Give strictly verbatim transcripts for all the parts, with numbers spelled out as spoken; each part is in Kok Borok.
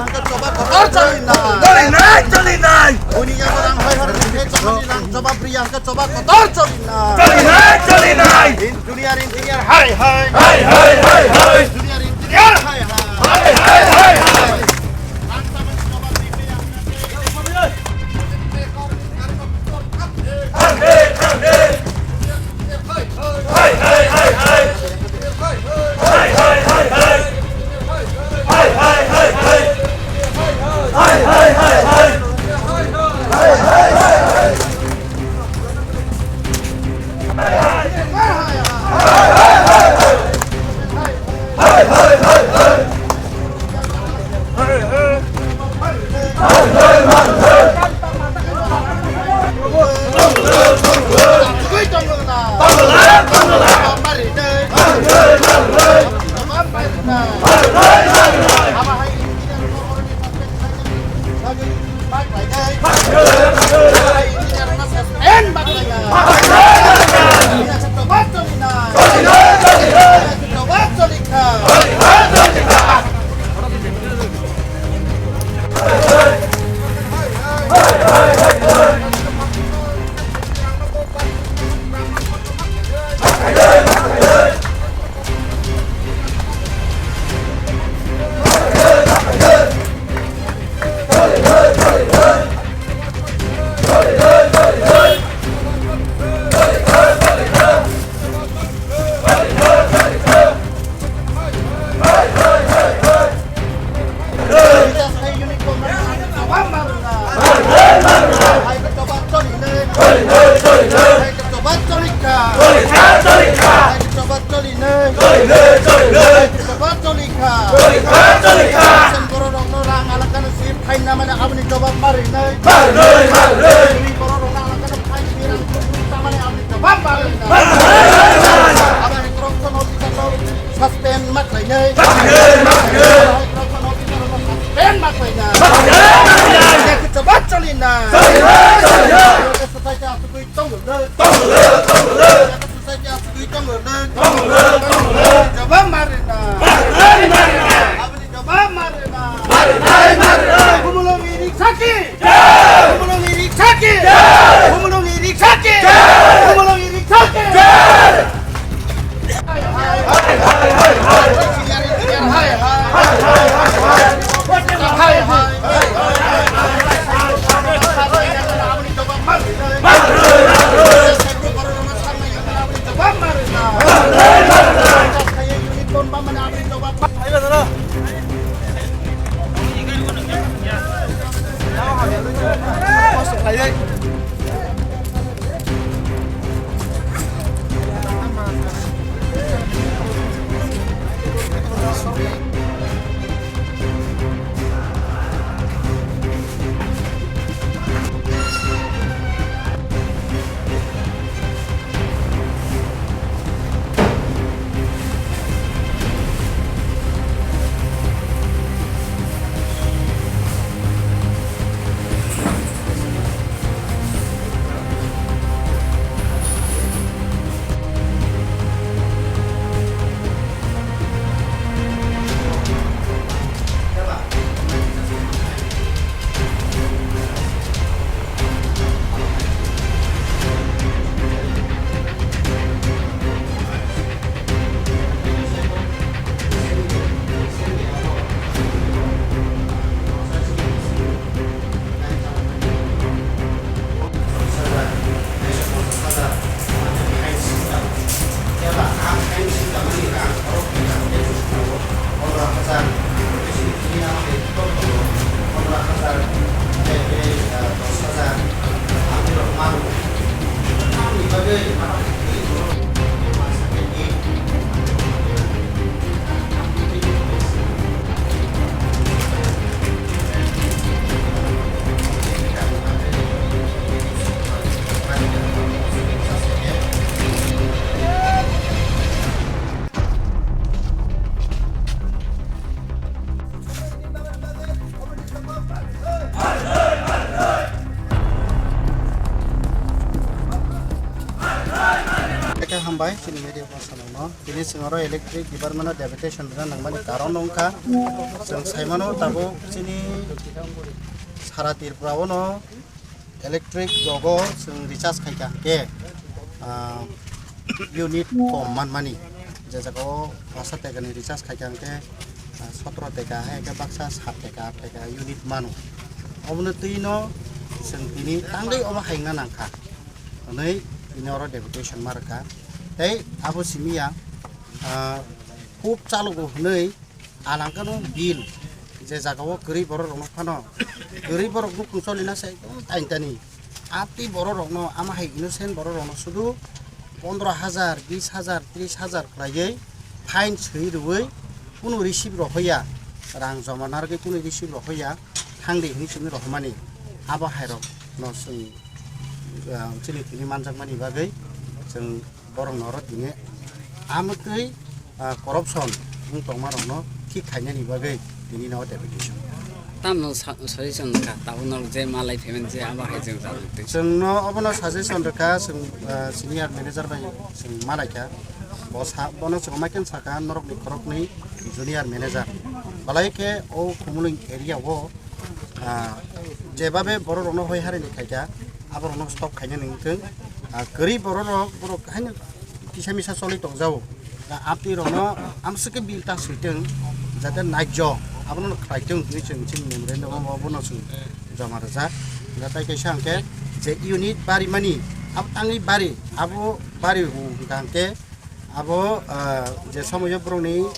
Kotor choli nai. Choli nai, choli nai. Buni yago rang hoi hor ni khe choli nang jobab ri yang khe choba kotor choli nai. Choli nai, choli nai. Engineer, engineer, hai, hai. Hai, hai, hai, hai. Engineer, engineer, hai, hai. Hai, hai, hai, hai. Borok rokno rang alakano sip phaina mane aboni jobab marinai. Marinai, marinai. Borok rokno alakano phaina rang tamani aboni jobab marinai. Aboni koroksa nokita suspend ma khlainai. Marinai, marinai. Koroksa nokita suspend ma khlainai. Marinai, marinai. Jobab cholinai. Cholinai, cholinai. Society asugwi tongo. Tongo, tongo. Society asugwi tongo. Tongo, tongo. Jobab marinai. Marinai, marinai. Aboni jobab marinai. Marinai, marinai. Bumulongni riksa ki. Jai. Bumulongni riksa ki. Jai. Bumulongni riksa ki. Jai. Bumulongni riksa ki. Jai. Bai chini media personnel no tini chwng oro electric department o deputation rwna nangmani karon wngkha. Chwng saimano tabuk chini sara Tripura o no electric rogo chwng recharge khaikha hwnkhe, ah, unit kom manmani, je jagao pasa tekani recharge khaikha hwnkhe, ah, sotro teka hai khe baksa sat teka, aat teka unit mano. Obono twi no chwng tini tangwi omo hai wngna nangkha hwnwi tini oro deputation ma rwkha. Tei abo simi ya, ah, khub chalogo hwnwi alangkano bill je jagao kwrwi borok rokno phano kwrwi borok nukhung cholina se ekdom tain tani. Atwi borok rokno ama hai innocent borok rokno sudu pondro hajar, bis hajar, tris hajar khlaiwi fine swi rwui kunu receipt rohoya, rang joma narwgwi kunu receipt rohoya, thangdi hwnwi simi rohormani. Abo hai rokno chwng, ah, chini tini manjakmani bagwi chwng borok no oro tini amwtwi, ah, corruption wng tongma rok no thik khainani bagwi tini no deputation. Tamno sa-, suggestion kha, tabuk norok je malai payment je abo hai jeng jagwi twi. Chwng no obono suggestion rwkha, chwng, ah, senior manager bai chwng malai kha. Bo sa-, bono chwng mai khe sakha norok ni khorok ni junior manager. Balai khe o Khumulwng area o, ah, jebabe borok rok no hoi hari ni khaikha, abo rok no stop khainani wngthwng. Ah, kwrwi borok rok, borok haino kisa misa choli tongjao. Da apni rokno amswk khe bill ta switwng, jate naikjok abono khlaitwng hinwi chwng chini memorandum o bono chwng joma rwjak. Da tai kaisa hwnkhe je unit bari mani abo tangwi bari, abo bari hwnkha hwnkhe abo, ah, je somoyo borokni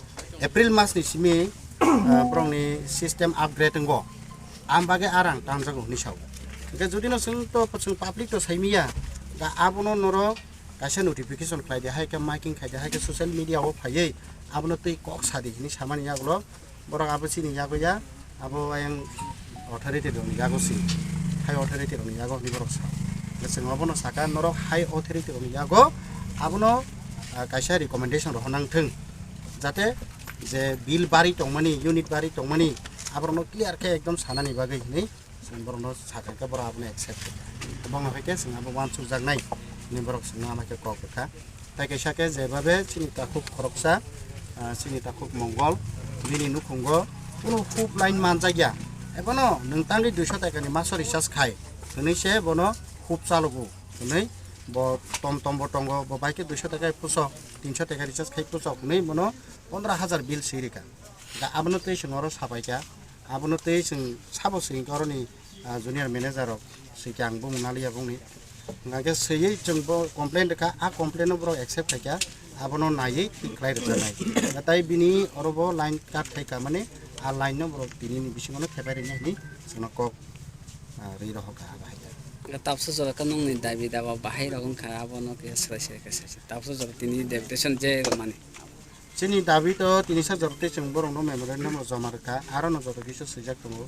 April mas ni simi, ah, borokni system upgrade wngo, am bagwi arang tanjago hinwi sao. Hwnkhe jodi no chwng to chwng public to saimiya, da abono norok kaisa notification khlai di, hai khe miking khai di, hai khe social media o phaiwi abono twi kok sa di hinwi samani yagulo borok abo chini yago ya, abo ayang authority rokni yago si, high authority rokni yago hinwi borok sa. Hwnkhe chwng obono sakha norok high authority rokni yago abono, ah, kaisa recommendation rok nang thwng, jate je bill bari tongmani, unit bari tongmani, aborokno clear khe ekdom sanani bagwi hinwi. Chwng borokno sakha khe borok abono accept kha. Bono hai khe chwng abo uansukjaknai hinwi borok chwngno ama khe kok rwkha. Tai kaisa khe jebabe chini takhuk khoroksa, ah, chini takhuk Mongol, bini nukhungo kunu hub line manjakya. Ebono nwng tangwi duiso takani maso recharge khai hwnwi se bono hub chalogo hwnwi bo tom tom bo tongo, bo bai khe duiso taka puso, tinso taka recharge khai puso hwnwi bono pondro hajar bill swi rwkha. Da abono tei chwng oro sabaikha, abono tei chwng sabo swi hwnkhe oroni, ah, junior manager rok swi khe ang bumung naliya bongni. Hwnkhe swiwi chwng bo complain rwkha, a complain no borok accept khaikha, abono naiwi thik khlai rwjaknai. Da tai bini oro bo line cut khaikha mani, a line no borok tini ni bisingo no thepai rwna hinwi chwngno kok, ah, rwi rohorkha abo hai khe. Tabsa jora khe nongni dabi daba bahai rok wngkha, abono khe swrai swrai khe sai sai. Tabsa jora tini deputation je rwmani. Chini dabi to tini sak jora tei chwng borokno memorandum rok joma rwkha, aro no joto kisa swijak tongo.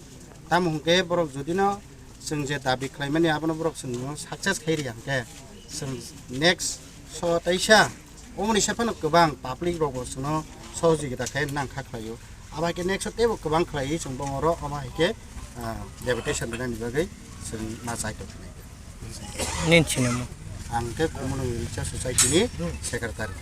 Tamo hwnkhe borok jodi no chwng je dabi khlaimani abono borok chwngno success khai rwya hwnkhe chwng next so teisa omoni se phano kwbang public rok bo chwngno sohojogita khai nang kha khlaio. Abo hai khe next o teibo kwbang khlaiwi chwng bongoro omo hai khe, ah, deputation rwnani bagwi chwng ma chai tongkha. Nini sinimo? Ang khe Khumulwng Richa Society ni secretary.